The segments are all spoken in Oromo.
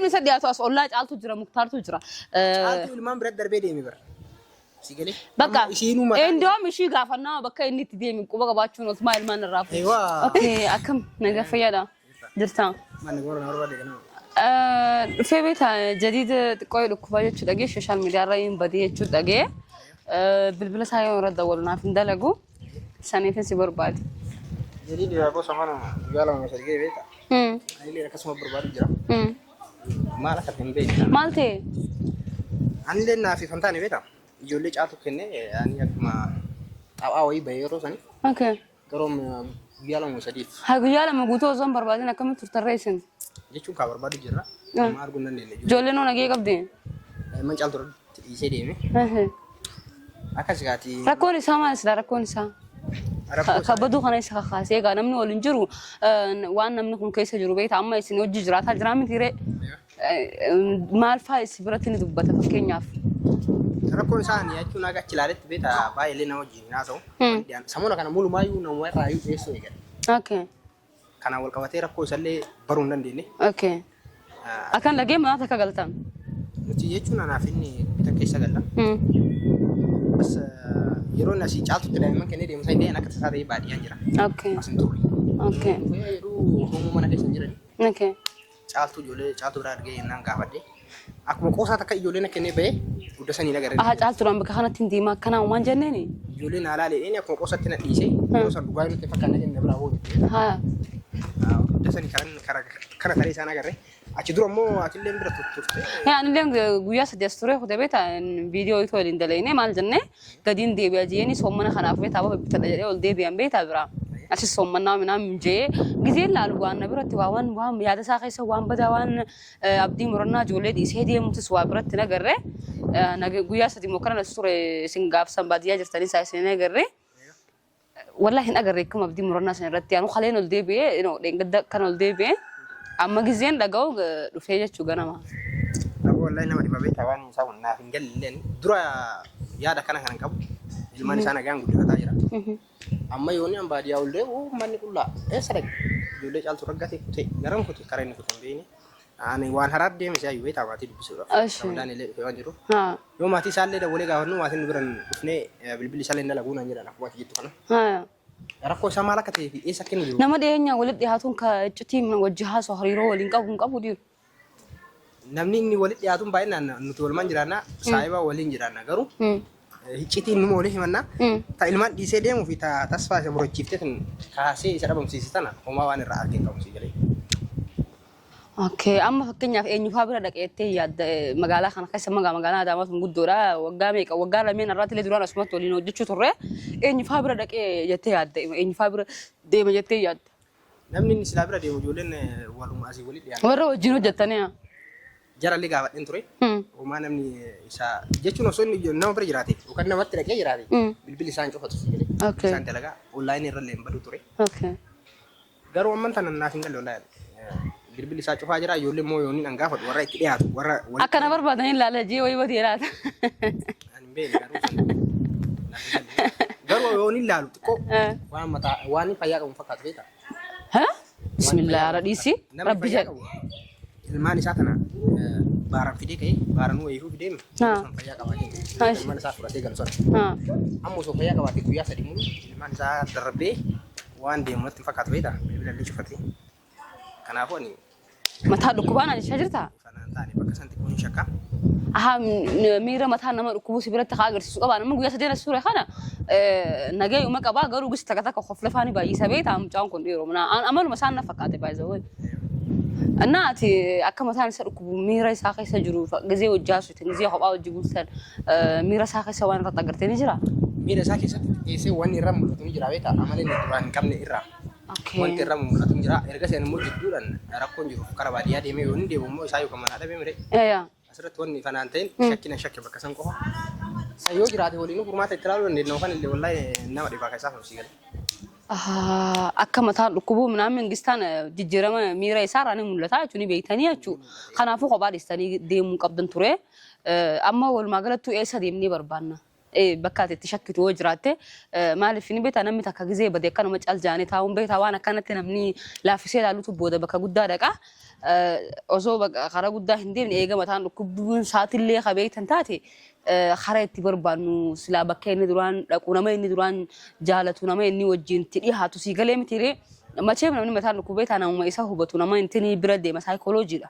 Namni isa dhiyaatu as ollaa caaltu jira muktaartu jira. Caaltuu ilmaan biratti darbee deeme bara. Si galee? Bakka Amma ishiinuu mataan Endoom ishii gaafannaa bakka inni itti deeme quba qabaachuun otumaa ilmaan irraa fuudhu. Eewwaa. Okay, akkam nagaa fayyaadha jirta. Manni goora na barbaade kanama. Dhufee beektaa jadiida xiqqoo dhukkubaa jechuu dhagee sooshaal miidiyaa irra hin badee jechuu dhagee bilbila isaa yoo irra dawwalu naaf hin dalagu saniifin si barbaade. Jadiidi gosa mana guyyaa 2 3 ga'e beektaa? Anillee akkasuma barbaadu jira. Maal akka ta'e hin beekne. Maal ta'e? Anillee naaf hin taane beektaa? Ijoollee caatu kenne ani akkuma taphaa wayii bahee yeroo sanii garuu guyyaa 2 3f Haa guyyaa 2 guutuu osoo hin barbaadin akkamitti turtarree isin? Jechuun kaa barbaadu jirra. Amma arguu hin dandeenye. Ijoolleen hoo nagee qabdi? Daa'imman caaltu irratti dhiisee deeme. Akkas gaati. Rakkoon isaa maal silaa rakkoon isaa? Rakkoo Ka baduu kana isa kakaasee egaa namni waliin jiru waan namni kun keessa jiru beekta amma isin hojii jiraataa jiraa miti ree maal faa isin biratti ni dubbata fakkeenyaaf. Rakkoon isaa ani jechuun akka achi ilaaletti beekta baay'ee nama wajjin hin haasa'u. Samoona kana mulumaayyuu nama irraa dheessuu eegale. Kanaan wal qabatee rakkoo isallee baruu hin dandeenye. Akkan dhagee manaa takka galtan. Nuti jechuun anaaf inni bita keessa galla. Bas yeroo inni asii caaltutti daa'imman kennee deemu san illee akka tasaa ta'ee baadiyyaa jira. As hin turre. Dhufee jedhu hoomuu mana keessa hin jirani. Caaltuu ijoollee caaltuu biraa argee jennaan gaafadhe. Akkuma qoosaa takka ijoollee na kennee bahee gudda sanii na garee. Aha caaltuudhaan bakka kanatti hin deema akkanaa waan jenneeni. Ijoollee naa laalee inni akkuma qoosatti na dhiise. Yeroo san dhugaa nutti fakkaanna jenne biraa hoo jette. Gudda sanii karan kara kana taree isaan agarre. Achi dura immoo atillee bira turte. Anillee guyyaa 3 as ture kute beektaa viidiyoo itoo waliin dalaynee maal jennee gadiin deebi'a jeeni soommana kanaaf beektaa ababa bitadha jedhee ol deebi'an beektaa biraa. Asis soommannaa minaan jee gizeen laalu waan na biratti waa waan waan yaada isaa keessa waan badaa waan abdii murannaa ijoollee dhiisee deemutis waa biratti nagarre. Guyyaa 3 immoo as ture isin gaafsan baadiyyaa jirtanii isaa isin nagarre. Wallahi hin agarre akkuma abdii murannaa sana irratti anu kaleen ol deebi'ee no dheengadda kan ol deebi'ee amma gizeen dhaga'u dhufee jechuu ganama. Aboo wallahi nama dhiba beektaa waan isaa kun naaf hin galle illee dura yaada kana kan qabu ilmaan isaa nagaan guddifataa jira. Amma yoonni an baadiyyaa ol deebi'u manni qullaa eessa dhaqe ijoollee caaltu raggate kute garam kute karaa inni kute hin beekne. Ani waan haraar deeme si'aayyuu beektaa maatii dubbisuudhaaf. Ashi. Ramadaan illee dhufee waan jiruuf. Haa. Yoo maatii isaallee dawwalee gaafannu maatiin nu biran dhufnee bilbilli isaallee hin dalaguu naan jedhan akkuma ati jettu kana. Haa. Rakkoo isaa maal akka ta'ee fi eessa akka inni jiru. Nama dhiyeenyaa walitti dhiyaatuun ka iccitii wajji haasoo hariiroo waliin qabu hin qabu dhiiru. Namni inni walitti dhiyaatuun baay'inaan nuti walumaan jiraanna saahiba waliin jiraanna garuu iccitiin numa walii himanna. Ta ilmaan dhiisee deemuu fi ta tasfaa isa murachiiftee tun kaasee isa dhabamsiise tana homaa waan irraa argee hin qabu si galee. Okay, amma fakkeenyaaf eenyufaa bira dhaqeettee yaadda magaalaa kana keessa magaalaa Adaamaa tun guddoodha waggaa meeqa waggaa lameen irratti illee duraan asumatti waliin hojjechuu turre eenyufaa bira dhaqee jettee yaadda eenyufaa bira deema jettee yaadda. Namni inni silaa bira deemu ijoolleen waluma asii walitti dhiyaatan. Warra wajjin hojjettanii. Jarallee gaafadheen ture. Homaa namni isa jechuun osoo inni nama bira jiraate yookaan namatti dhaqee jiraate bilbilli isaan cufatu si jedhe. Isaan dalagaa onlaayinii irra illee hin badu ture. Garuu amman tana naaf hin galle wallaahi. Bilbilli isaa cufaa jira ijoollee immoo yoonni an gaafadhu warra itti dhiyaatu warra walitti Akka na barbaadanii ilaala jee wayii badee laata. Ani hin beekne garuu san naaf hin galle. Garuu yoonni ilaalu xiqqoo waan mataa waan fayyaa qabu hin fakkaatu beektaa. Ha? Bismillah ara dhiisi. Namni Rabbi fayyaa jedha. qabu ilmaan isaa tana baaran fidee ka'ee baaranuu wayiifuu fidee Haa. san fayyaa qabaatee Haa. ilmaan isaa fudhatee galu sana. Haa. Amma osoo fayyaa qabaatee guyyaa 3 mulu ilmaan isaa darbee waan deemu natti hin fakkaatu beektaa bilbila illee cufatee. Kanaafuu ani Mataa dhukkubaa naan jechaa jirtaa? Kanaan taane bakka san xiqqoo ni shakka. Ahaa miira mataa nama dhukkubuu si biratti haa agarsiisu qaba. Nama guyyaa sadeen as ture kana nagayuma qaba garuu gis takka takka kofla faani baay'isa beektaa mucaan kun dhiiroo amaluma isaan na fakkaate baay'isa. Innaa ati akka mataan isa dhukkubu miira isaa keessa jiru gizee hojii haasoftan gizee kophaa hojii bultan miira isaa keessa waan irratti agartee ni jira. Miira isaa keessatti xiqqeessee wanni irra mul'atu ni jira beektaa amala inni duraan hin qabne irraa. Wanti irra mul'atu ni jira. Erga seen immoo jidduudhaan rakkoon jiru kara baadiyyaa deemee yoo inni deemu immoo isaa yookaan manaa dhabee mire. Asirratti wanni fanaan ta'in shakkina shakke bakka san qofa. San yoo jiraate waliinuu furmaata itti ilaaluu dandeenya yookaan illee wallaahi nama dhibaa keessaa kun si gale. Akka mataan dhukkubuu minaan mingistaan jijjiirama miira isaarraa ni mul'ata jechuun ni beektanii jechuudha. Kanaafuu kophaa dhiistanii deemuu qabdan ture. Amma walumaa galattuu eessa deemnee barbaanna? Bakka ati itti shakkitu yoo jiraatte, maaliif ni beektaa, namni takka gizee bade akkanuma cal jaanii taa'uun beektaa, waan akkanatti namni laaffisee ilaalutu booda bakka guddaa dhaqa. Osoo karaa guddaa hin deemne eega mataan dhukkubbuun saatillee ka beektan taate, karaa itti barbaannu silaa bakka inni duraan dhaqu, nama inni duraan jaalatu, nama inni wajjin itti dhiyaatu sii galee mitiiree. Machee namni mataan dhukkubee taa namuma isa hubatu, nama inni bira deema, saayikooloojiidha.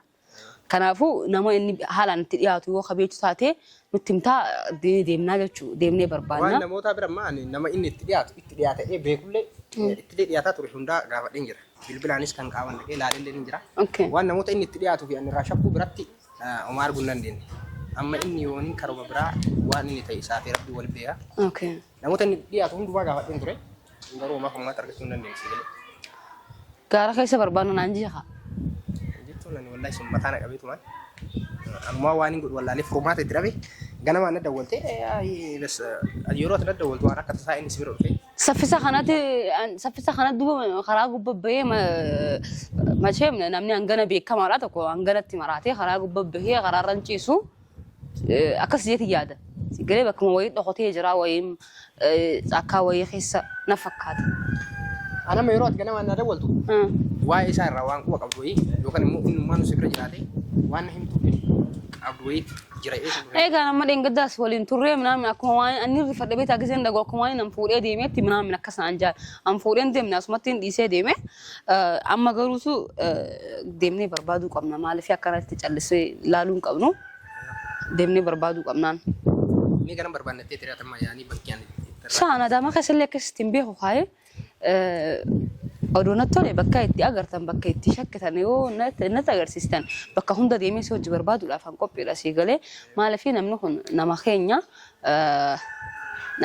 Kanaafuu nama inni haalaan itti dhiyaatu yoo kabeetu taate nutti himtaa, deemnaa jechuu, deemnee barbaanna. Waan namootaa bira ammaa ani nama inni itti dhiyaatu, itti dhiyaatee beekullee, itti dhiyaataa ture hundaa gaafadheen jira. Bilbilaanis kan qaaman dhaqee ilaalellee ni jira. Waan namoota inni itti dhiyaatuu fi ani irraa shakkuu biratti homaa arguu hin dandeenye. Amma inni yooniin karuma biraa waan inni ta'e isaa fi Rabbi wal beeka. Namoota inni itti dhiyaatu hundumaa gaafadheen ture. Garuu homaa furmaata argachuu hin dandeenye si galee. Gaara keessa barbaanna naan jeeqa. Jechuun ani wallahi sun mataa na qabeetumaan anumaa waan hin godhu wallaalee furmaata itti dhabe. Ganamaan na dawwaltee, bas yeroo ati na dawwaltu waan akka tasaa inni si bira dhufe. Saffisa kanatti, saffisa kanatti duuba karaa gubbaa bahee, machee namni hangana beekamaadha tokko hanganatti maraatee karaa gubbaa bahee karaarra hin ciisu akkas jeeti yaada. Galee bakkuma wayii dhokotee jira, wayii caakkaa wayii keessa na fakkaata. Anama yeroo ati ganamaan na dawwaltu waa'ee isaa irraa waan quba qabdu wayii yookaan immoo innummaan si bira jiraate waan na himtu qabdu wayii jira eessa dhufe. Egaa nama dheengaddaas waliin turree minaamin akkuma waan ani rifadhe beektaa, giseen dhagoo akkuma waan an fuudhee deemeetti minaamin akkas naan jaal. An fuudheen deemne, asumatti hin dhiisee deeme. Amma garuutu deemnee barbaaduu qabna, maaliif akkanatti callisee ilaaluu hin qabnu, deemnee barbaaduu qabnaan. Ni garan barbaannettee tiraatama yaanii bakki ani itti Saan Adaamaa keessallee akkasitti hin beeku kaayee, odoo natti tole bakka itti agartan, bakka itti shakkitan yoo natti agarsiistan, bakka hunda deemee si hojii barbaaduudhaaf an qophiidha sii galee. Maaliif namni kun nama keenya,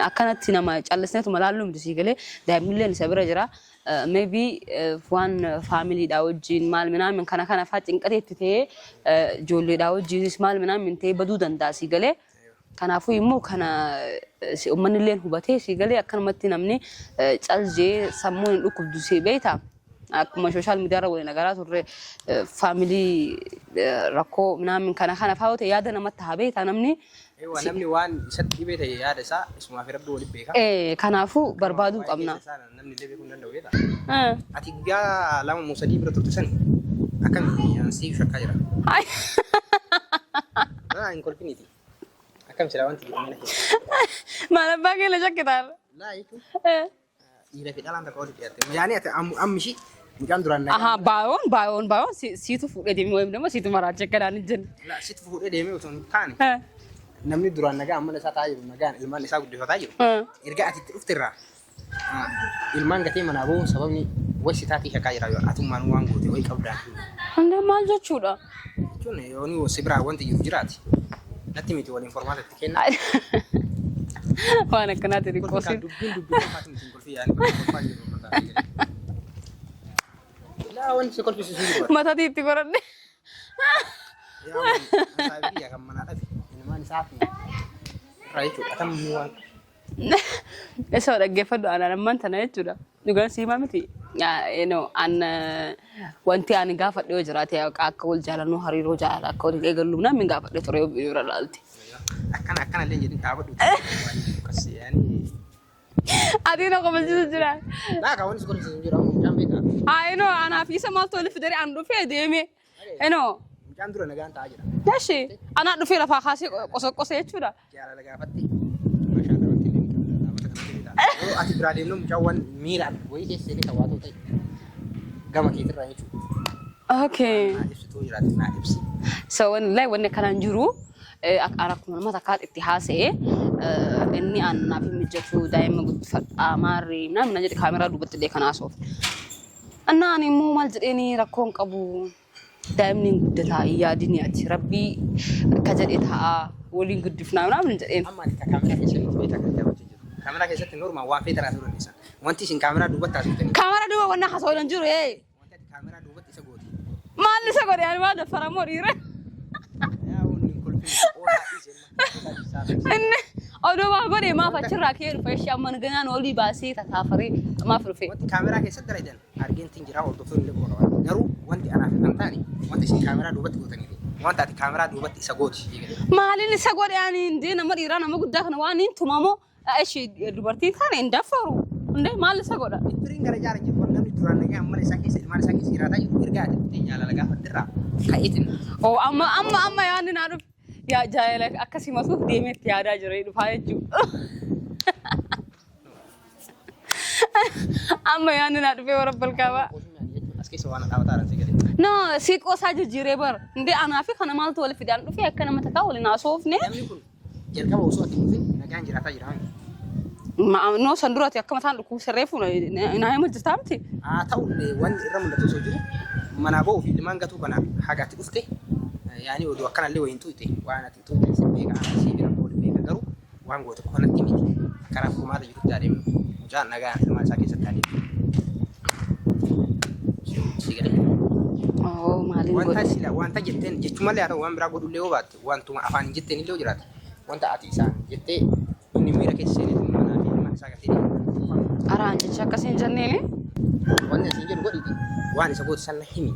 akkanatti nama callisneetuma laalluu miti sii galee. Daa'imnilleen isa bira jira. Maybe waan faamiliidhaa wajjin maal minaamin kana kana fa'aa cinqatee itti ta'ee, ijoolleedhaa wajjinis maal minaamin ta'ee baduu danda'a sii galee. Kanaafuu immoo kana uummanni illee hubatee sii galee, akkanumatti namni caljee sammuun hin dhukkubdu sii beektaa. Akkuma social media irra waliin agaraa turre, family rakkoo minaamin kana kana fa'aa yoo ta'e yaada namatti haa beektaa namni. Eewwa, namni waan isatti dhibee ta'e yaada isaa isumaa fi Rabbi waliin beeka. Kanaafuu barbaaduu Waa'ee qabna. keessa isaa namni illee beekuu hin danda'u beektaa. Ati guyyaa 2 moo 3 bira turte sani akkami an siif shakkaa jira. Naa hin kolfiniiti. Akkam silaa wanti jedhu mana keessa. Maal abbaa keenya shakkitaan? Laa jechuun dhiira fi dhalaan takka walitti dhiyaatte. Yaani ati ammi ishii mucaan duraan nagaa. Ahaa, baayoon baayoon baayoon siitu fuudhee deemee wayim nama siitu maraache akkanaan hin jenne. Laa, sitti fuudhee deemee osoo hin taane, namni duraan nagaa mana isaa taa'aa jiru, nagaan ilmaan isaa guddifataa jiru. Erga ati itti dhufte irraa ilmaan gatee manaa bahuun sababni way si taatii shakkaa jira, atummaan waan goote way qabdaan. Hanga maal jechuudha? Jechuun yoonii si biraa wanti jiru jiraati. Natti miti, waliin formaata itti kenna. Waan akkanaati riqqoosiin. Dubbiin dubbii kolfaati miti, hin kolfii, yaani bakka kolfaa jiru. Laa, wanti si kolfisiisu jiru. Matatii itti godhadhe. Yaa waan isaa biyya kan manaa dhabe ilmaan isaa fi irraa jechuudha. Atam waan Isa dhaggeeffadhu, anaan ammaan tana jechuudha. Dhugaan siimaa miti. An wanti ani gaafadhe yoo jiraate, akka wal jaalannu, hariiroo jaalala akka waliin eegallu namni gaafadhe ture yoo bira laalte. Akkana akkana illee jedhin, dhaabadhu. Waan akkas yaani. Ati na kofalchiisu jira. Laa, kan wanti si kolfisiisu jiru amma mucaan beekaa. Haa, anaaf isa maaltu walitti fidee an dhufee deeme. Eno. Mucaan dura nagaan taa'aa jira. Yashi anaa dhufee lafaa kaasee qoso qose jechuudha. Jaalala gaafatti. Maashaa Allah, wanti inni dhaabbata kanatti ni ta'a. Yeroo ati biraa deemnu mucaan waan miiraan wayii keessa seenee kan waa ta'u ta'e gama keetirraa jechuudha. Naa ibsituu jiraate naa ibsi. So wallahi wanni akkanaan jiru, akkuma nama takkaatti itti haasa'e, inni aan naaf hin mijatu, daa'ima guddifadhaa maarri namni na jedhe, kaameraa duubatti illee kan haasoof. Annaa ani immoo maal jedheeni, rakkoo hin qabu, daa'imni hin guddataa, hin yaadini, ati Rabbii akka jedhe ta'a, waliin guddifnaa namni jedheen. Amma ati kaameraa keessatti of beektaa kan jabaachuu jiru. Kaameraa keessatti normal waan feetan haasa'uu dandeessan. Wanti isin kaameraa duubatti haasoftan. Kaameraa duuba wanna haasa'u hin jiru ee. Wanti ati kaameraa duubatti isa gooti. Maal isa godhe? Ani maal daffaramoo dhiira? Yaa wanni hin kolfin, qoosaa dhiise amma. Qoosaa dhiisaa. Inni oduu waa godhe maaf achirraa ka'ee dhufe? Ishee amma ganaan olii baasee tataafaree maaf dhufe? Wanti kaameraa keessatti dalagan argeentiin jira, hordoftoonni illee quba qaban. Garuu wanti anaaf kan taane wanti isin kaameraa duubatti gootanii fi Wanta ati kaameraa duubatti isa gooti. Maaliin isa godhe ani indee nama dhiiraa nama guddaa kana waan hin tumamoo ishee dubartiin kana hin daffaru. Indee maal isa godha? Firiin gara jaara jiru namni duraan nagaa mana isaa keessa ilmaan isaa keessa jiraataa jiru ergaa ati dhuftee jaalala gaafattirraa ka'eetiin. Oo amma amma amma yaadni naa dhufe yaa jaalala akka simatuuf deemee itti yaadaa jira dhufaa jechuudha. Amma yaadni naa dhufee warra balkaabaa. As keessa waan dhaabataa jiran si galee. No, si qoosaa jijjiiree bara. Indee anaa fi kana maaltu wal fidaan dhufee akka nama takkaa waliin haasofne. Namni kun jalqaba osoo ati dhufin nagaan jiraataa jira. No, san duraati akka mataan dhukkubsa reefu naa hima jirtaa miti. Haa ta'ullee wanti irra mul'atu osoo jiru manaa ba'uu fi ilmaan gatuu kana haga ati dhufte yaani oduu akkanallee wayiin tuqxe waan ati tuqxe si beeka si bira oolu beeka garuu waan goote qofa natti miti karaa furmaata jirutti adeemnu mucaan nagaan ilmaan isaa keessatti adeemu. Si galee. Oo maaliin Wanta godhe? sila wanta jetteen jechumallee haa ta'u waan biraa godhullee yoo baatte wantuma afaan hin jetteen illee yoo jiraate wanta ati isaan jettee inni miira keessa seenee manaa fi ilmaan isaa gatee deemu. Araan jecha akkasii hin jenneeni. Wanni asiin jedhu godhiti waan isa goote sana himi.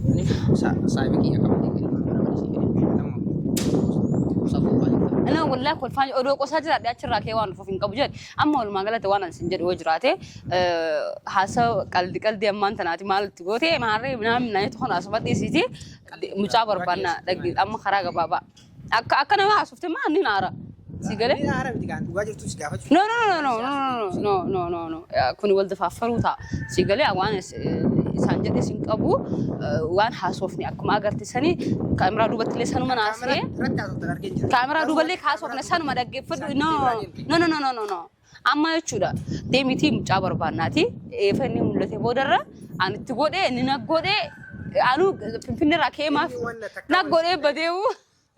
Inni saayiba kiyya qabatee ilmaan bira malee si jedhee nama qosa kolfaa jirta. Ana wallahi kolfaan odoo qosaa jiraadhe achirraa kee waan dhufuuf hin qabu jedhe. Amma walumaa galatti waan ani sin jedhu yoo jiraate haasa qaldi qaldi ammaan tanaati maal itti goote maarree minaan minaan jettu kana asuma dhiisiiti mucaa barbaanna dhagge amma karaa gabaabaa. Akka akka nama haasofte maa inni naara. Si galee? Inni haara miti kan dhugaa jirtu si gaafachuu. No, no, no, no, no, no, no, no, no, no. Kun wal dafaaffaruu ta'a. Si galee waan isaan jedhe sin qabu waan haasofne akkuma agarte sanii kaameraa duubatti illee sanuma naasee. Irratti haasoftan argeen jira. Kaameraa duuballee haasofne sanuma dhaggeeffadhu. No, no, no, no, no, no, no. Amma jechuudha deemitii mucaa barbaannaati. Eefa inni mul'ate boodarra ani itti godhee inni na godhee anuu Finfinneerraa ka'ee maaf na godhee badeewu.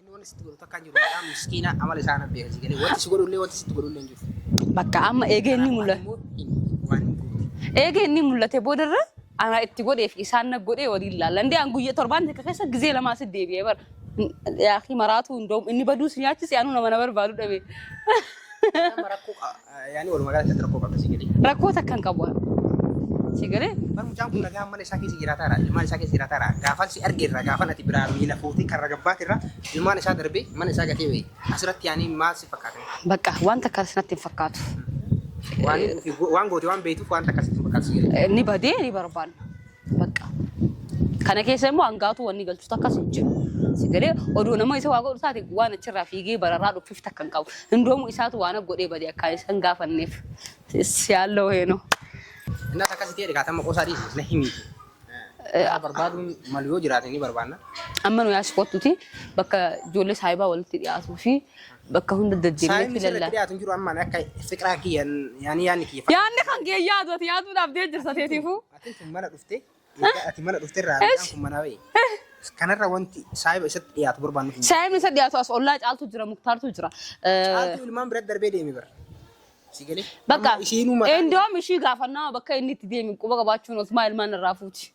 Inni wanti sitti godhu takka hin jiru. Mucaan miskiina amala isaa na beeka si galee. Wanti si godhu illee wanti sitti godhu illee hin jiru. Bakka amma eegee inni mul'ate. Immoo waan goote. Eega inni mul'ate boodarra ana itti godhee fi isaan na godhee waliin laalla. Indee an guyya torbaan takka keessa gizee lamaa si deebi'ee bara. Yaakii maraatu hundoom inni baduu si nyaachise anuu nama na barbaadu dhabe. Nama rakkoo yaani walumaa galatti rakkoo qabda si galee. Rakkoo takka hin qabu. Si galee? Bar mucaan kun nagaa mana isaa keessa jiraataa jira. Ilmaan isaa keessa jiraataa jira. Gaafan si argeerra gaafan ati biraa miila fuutee karra gabbaatirra ilmaan isaa darbee mana isaa gatee ba'e. Asirratti yaani maal si fakkaata? Bakka waan takka sinatti hin fakkaatu. Waan waan goote waan beektuuf waan takka sitti hin fakkaatu si galee. Ni badee ni barbaanna. Bakka. Kana keessa immoo hangaatu wanni galchu takkas hin jiru. Si galee oduu nama isa waa godhu taate waan achirraa fiigee bararraa dhufif takka hin qabu. Hindoomu isaatu waan godhee badee akka isaan gaafanneef. Si yaalloo heenoo. Innas akkasitti jedhe kaatama qosaa dhiisi na himiiti. Barbaaduun malu yoo jiraate ni barbaanna. Amma nu yaasi kottuti bakka ijoollee saayibaa walitti dhiyaatuu fi bakka hunda deddeemnee Saayibni sirriitti filalla. dhiyaatu hin jiru amma akka fiqiraa kiyya yaani yaanni kiyya. Yaanni kan kee yaadu ati yaaduudhaaf dee jirta teetiifuu. Ati tun mana dhufte erga ati mana dhufte irraa mucaan kun manaa ba'e. Kanarra wanti saayiba isatti dhiyaatu barbaannu hin jiru. Saayibni isa dhiyaatu as ollaa caaltu jira muktaartu jira. Caaltuu ilmaan biratti darbee deeme bara. Si galee? Bakka Amma ishiinuu mataa indoom ishii gaafannaa bakka inni itti deeme quba qabaachuun otumaa ilmaan irraa fuuti.